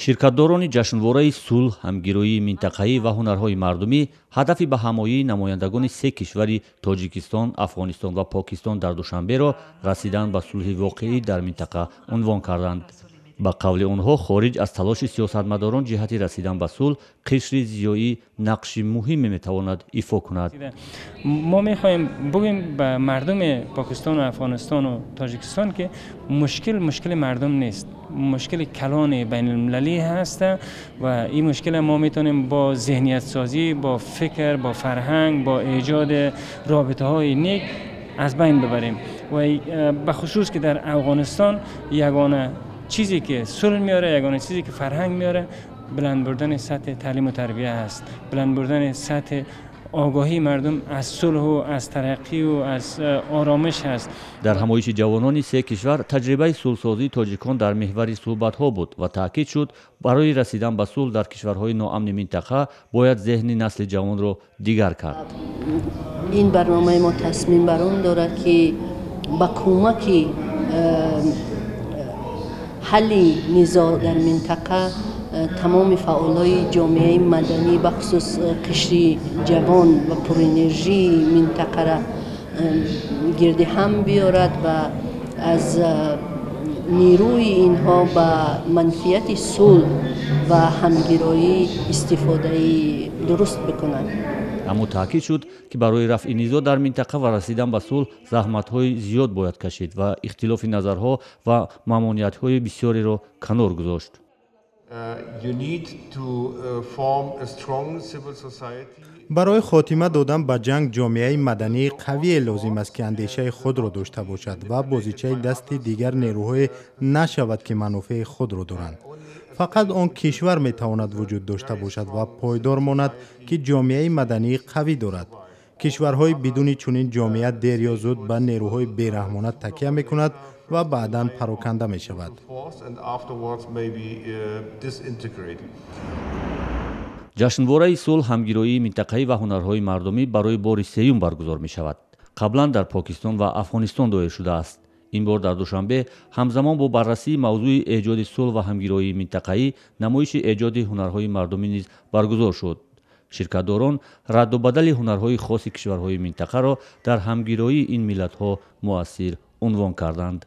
Ширкатдорони ҷашнвораи сулҳ, ҳамгироии минтақаӣ ва ҳунарҳои мардумӣ ҳадафи ба ҳамоии намояндагони се кишвари Тоҷикистон, Афғонистон ва Покистон дар Душанберо расидан ба сулҳи воқеӣ дар минтақа унвон карданд. Ба қавли онҳо, хориҷ аз талоши сиёсатмадорон ҷиҳати расидан ба сулҳ, қишри зиёӣ нақши муҳиме метавонад ифо кунад. Мо мехоҳем бигӯем ба мардуми Покистону Афғонистону Тоҷикистон, ки мушкил мушкили мардум нест, мушкили калони байналмилалӣ ҳаст ва ин мушкил мо метавонем бо зеҳниятсозӣ, бо фикр, бо фарҳанг, бо эҷоди робитаҳои нек аз байн бибарем. Ва ба хусус ки дар Афғонистон ягона чизе ки сулҳ меорад, ягона чизе ки фарҳанг меорад, баланд бурдани сатҳи таълиму тарбия аст, баланд бурдани сатҳи огоҳии мардум аз сулҳу аз тараққию аз оромиш аст. Дар ҳамоиши ҷавонони се кишвар таҷрибаи сулҳсозии тоҷикон дар меҳвари суҳбатҳо буд ва таъкид шуд, барои расидан ба сулҳ дар кишварҳои ноамни минтақа бояд зеҳни насли ҷавонро дигар кард. Ин барномаи мо тасмим бар он дорад, ки ба кӯмаки ҳалли низоъ дар минтақа тамоми фаъолҳои ҷомеаи маданӣ, бахусус қишри ҷавон ва пурэнержии минтақара гирди ҳам биёрад ва аз нерӯи инҳо ба манфиати сулҳ ва ҳамгироӣ истифодаи дуруст бикунанд. Аммо таъкид шуд, ки барои рафъи низоъ дар минтақа ва расидан ба сулҳ заҳматҳои зиёд бояд кашид ва ихтилофи назарҳо ва мамониятҳои бисёреро канор гузошт. Барои хотима додан ба ҷанг ҷомеаи мадании қавие лозим аст, ки андешаи худро дошта бошад ва бозичаи дасти дигар нерӯҳое нашавад, ки манфиати худро доранд. Фақат он кишвар метавонад вуҷуд дошта бошад ва пойдор монад, ки ҷомеаи мадании қавӣ дорад. Кишварҳои бидуни чунин ҷомеа дер ё зуд ба нерӯҳои бераҳмона такя мекунад ва баъдан пароканда мешавад. Ҷашнвораи сулҳ, ҳамгироии минтақаӣ ва ҳунарҳои мардумӣ барои бори сеюм баргузор мешавад. Қаблан дар Покистон ва Афғонистон доир шудааст. Ин бор дар Душанбе ҳамзамон бо баррасии мавзӯи эҷоди сулҳ ва ҳамгироии минтақаӣ намоиши эҷоди ҳунарҳои мардумӣ низ баргузор шуд. Ширкатдорон радду бадали ҳунарҳои хоси кишварҳои минтақаро дар ҳамгироии ин миллатҳо муассир унвон карданд.